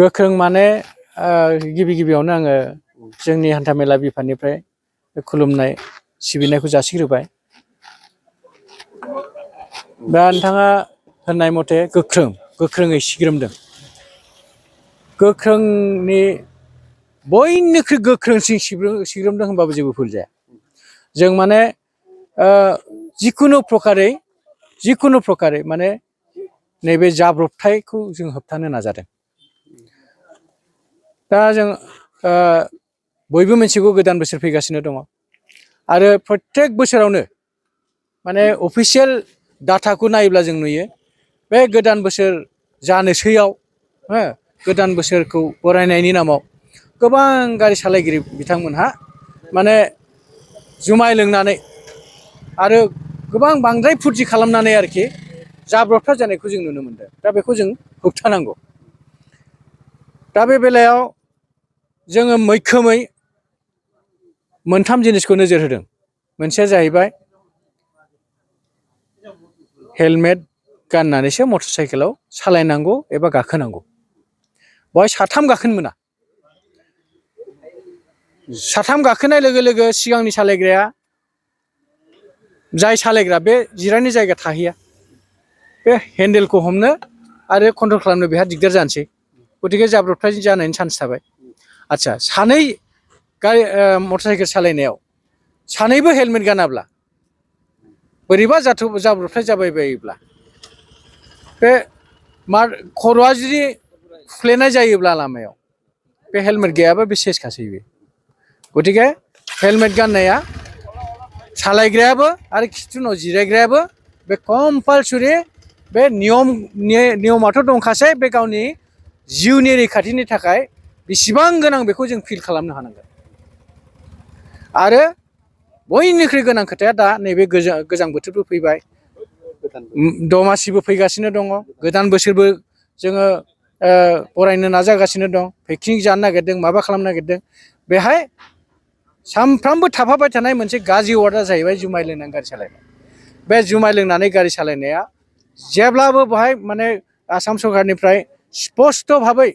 गोख्रों माने गिबि गिबियावनो आङो जोंनि हान्थामेला बिफाननिफ्राय खुलुमनाय सिबिनायखौ जासिग्रोबाय। दा नोंथाङा होननाय मथे गोख्रोङै सिग्रोमदों। गोख्रोंनि बयनिख्रुइ गोख्रोंसिन सिग्रोमदों होनबाबो जेबो भुल जाया। जों माने जिखुनु प्रकारै माने नैबे जाब्रबथायखौ जों होबथानो नाजादों। दा जों बयबो मिथिगौ गोदान बोसोर फैगासिनो दङ आरो प्रत्येक बोसोरावनो माने अफिसियेल डाटाखौ नायोब्ला जों नुयो बे गोदान बोसोर जानोसैयाव गोदान बोसोरखौ बरायनायनि नामाव गोबां गारि सालायगिरि बिथांमोनहा माने जुमाय लोंनानै आरो गोबां बांद्राय फुरथि खालामनानै आरोखि जाब्रबथाय जानायखौ जों नुनो मोनदों। दा बेखौ जों होबथानांगौ। दा बे बेलायाव जोङो मैखोमै मोनथाम जिनिसखौ नोजोर होदों। मोनसेया जाहैबाय हेलमेट गाननानैसो मटर साइकेलाव सालायनांगौ एबा गाखोनांगौ। बेवहाय साथाम गाखोनो मोना। साथाम गाखोनाय लोगो लोगो सिगांनि सालायग्राया जाय सालायग्रा बे जिरायनो जायगा थाहैया। बे हेन्देलखौ हमनो आरो कन्ट्रल खालामनो बेहा दिगदार जानोसै। गतिके जाब्रबथाय जानायनि चान्स थाबाय। आच्छा सानै गारि मटर साइकेल सालायनायाव सानैबो हेलमेट गानाब्ला बोरैबा जाब्रबथाय जाबाय बायोब्ला बे खर'आ जुदि हुफ्लेनाय जायोब्ला लामायाव बे हेलमेट गैयाबा बे सेसखासै बे। गतिके हेलमेट गाननाया सालायग्रायाबो आरो खिथु उनाव जिरायग्रायाबो बे कम्पालसरि बे नियमाथ' दंखासै। बे गावनि जिउनि रैखाथिनि थाखाय बेसेबां गोनां बेखौ जों फिल खालामनो हानांगोन। आरो बयनिख्रुइ गोनां खोथाया दा नैबे गोजां बोथोरबो फैबाय, दमासिबो फैगासिनो दङ, गोदान बोसोरबो जोङो बरायनो नाजागासिनो दं, पिकनिक जानो नागिरदों, माबा खालामनो नागिरदों। बेहाय सानफ्रामबो थाफाबाय थानाय मोनसे गाज्रि वार्डआ जाहैबाय जुमाय लोंनानै गारि सालायनाय। बे जुमाय लोंनानै गारि सालायनाया जेब्लाबो बेहाय माने आसाम सरकारनिफ्राय स्पस्ट' भाबै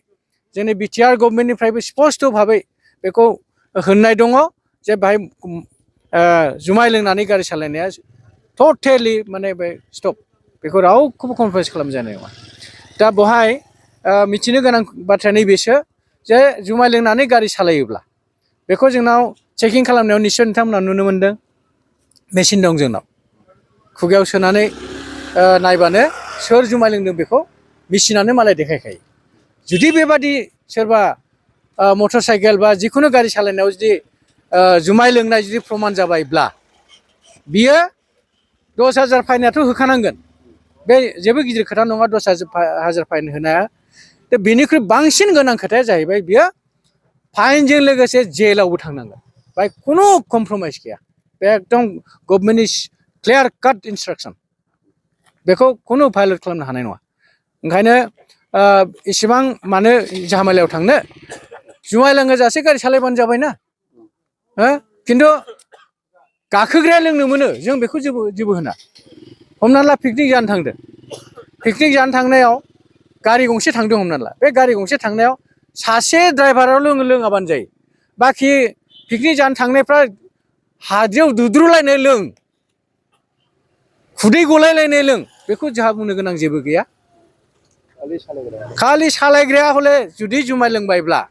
जोंनि बिटिआर गभर्नमेन्टनिफ्रायबो स्पस्ट' भाबै बेखौ होननाय दङ जे बेहाय जुमाय लोंनानै गारि सालायनाया टटेलि माने बे स्टप। बेखौ रावखौबो कमप्रमाइस खालामजानाय नङा। दा बेवहाय मिथिनो गोनां बाथ्राया नैबेसो जे जुमाय लोंनानै गारि सालायोब्ला बेखौ जोंनाव चेकिं खालामनायाव निस्सय नोंथांमोना नुनो मोनदों। मेचिन दं जोंनाव। खुगायाव सोनानै नायबानो सोर जुमाय लोंदों बेखौ मेचिनानो मालाय देखायखायो। जुदि बेबादि सोरबा मटर साइकेल बा जिखुनु गारि सालायनायाव जुदि जुमाय लोंनाय जुदि प्रमान जाबायब्ला बियो 10,000 फाइनाथ' होखानांगोन। बे जेबो गिदिर खोथा नङा 10,000 फाइन होनाया। दा बेनिख्रुइ बांसिन गोनां खोथाया जाहैबाय बियो फाइनजों लोगोसे जेलावबो थांनांगोन। बाय खुनु कमप्रमाइस गैया। बे एकदम गभर्नमेन्टनि क्लियार काट इन्सट्राक्सन। बेखौ खुनु भायलेट खालामनो हानाय नङा। ओंखायनो इसेबां मानो झामेलायाव थांनो, जुमाय लोङाजासे गारि सालायबानो जाबायना। खिन्थु गाखोग्राया लोंनो मोनो, जों बेखौ जेबो होना। हमना ला पिकनिक जानो थांदों। पिकनिक जानो थांनायाव गारि गंसे थांदों हमना ला। बे गारि गंसे थांनायाव सासे ड्राइभाराल' लोङाबानो जायो। बाखि पिकनिक जानो थांनायफ्रा हाद्रियाव दुद्रुलायनाय लों, खुदै गलायलायनाय लों, बेखौ जोंहा बुंनो गोनां जेबो गैया। खालि सालायग्राया हले जुदि जुमाय लोंबायब्ला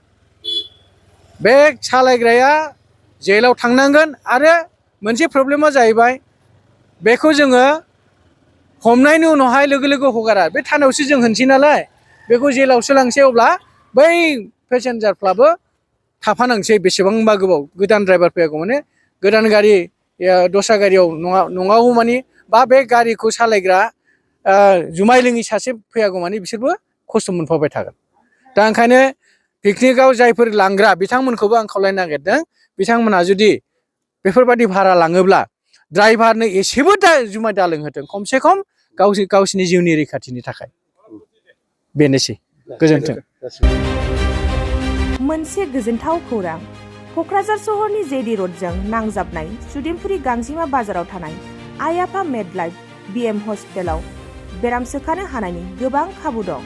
बे सालायग्राया जेलाव थांनांगोन। आरो मोनसे प्रब्लेमा जाहैबाय बेखौ जोङो हमनायनि उनावहाय लोगो लोगो हगारा। बे थानायावसो जों होनसै नालाय, बेखौ जेलावसो लांसै। अब्ला बै पेसेन्जारफ्राबो थाफानांसै बेसेबांबा गोबाव। गोदान ड्राइभार फैयागौ माने गोदान गारि दस्रा गारियाव नङागौ मानि बा बे गारिखौ सालायग्रा जुमाय लोङि सासे फैयागौ मानि बिसोरबो खस्थ' मोनफाबाय थागोन। दा ओंखायनो पिकनिकआव जायफोर लांग्रा बिथांमोनखौबो आं खावलायनो नागिरदों, बिथांमोनहा जुदि बेफोरबायदि भारा लाङोब्ला ड्राइभारनो एसेबो जुमाय दा लोंहोथों, खमसे खम गावसिनि जिउनि रैखाथिनि थाखाय। बेनोसै। गोजोन्थों। मोनसे गोजोनथाव खौरां। क'क्राझार सहरनि जेडि रडजों नांजाबनाय सुदेमपुरि गांजिमा बाजाराव थानाय आइ आफा मेडलाइफ बिएम हस्पिटालाव बेराम सोखानो हानायनि गोबां खाबु दं।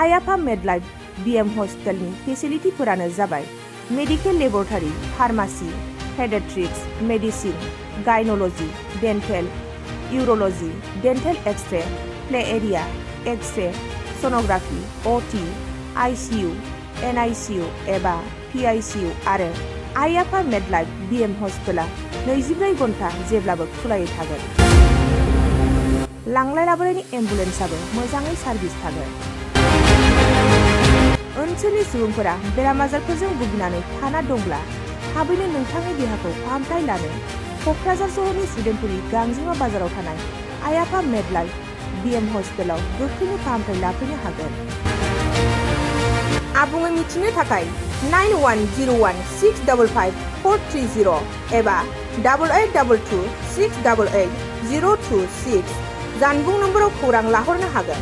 आइ आफा मेडलाइफ BM हस्पिटालनि फेसिलिटिफोरानो जाबाय medical laboratory, pharmacy, paediatrics, medicine, gynaecology, dental, urology, dental x-ray, play area, x-ray, sonography, OT, ICU, NICU एबा PICU आरो आइ आफा मेडलाइफ BM हस्पिटाला 24 घन्टा जेब्लाबो खुलायै थागोन। लांलाय लाबोलायनि एम्बुलेन्सआबो मोजाङै सार्भिस थागोन। ओनसोलनि सुबुंफोरा बेराम आजारफोरजों भुगिनानै थाना दंब्ला थाबैनो नोंथांनि देहाखौ फाहामथाय लानो क'क्राझार सहरनि सुदेमपुरि गांजिमा बाजाराव थानाय आइ आफा मेडलाइफ BM हस्पिटालाव गोख्रैनो फाहामथाय लाफैनो हागोन। आबुङै मिथिनो थाखाय 9101655430 एबा 8822688026 जानबुं नम्बराव खौरां लाहरनो हागोन।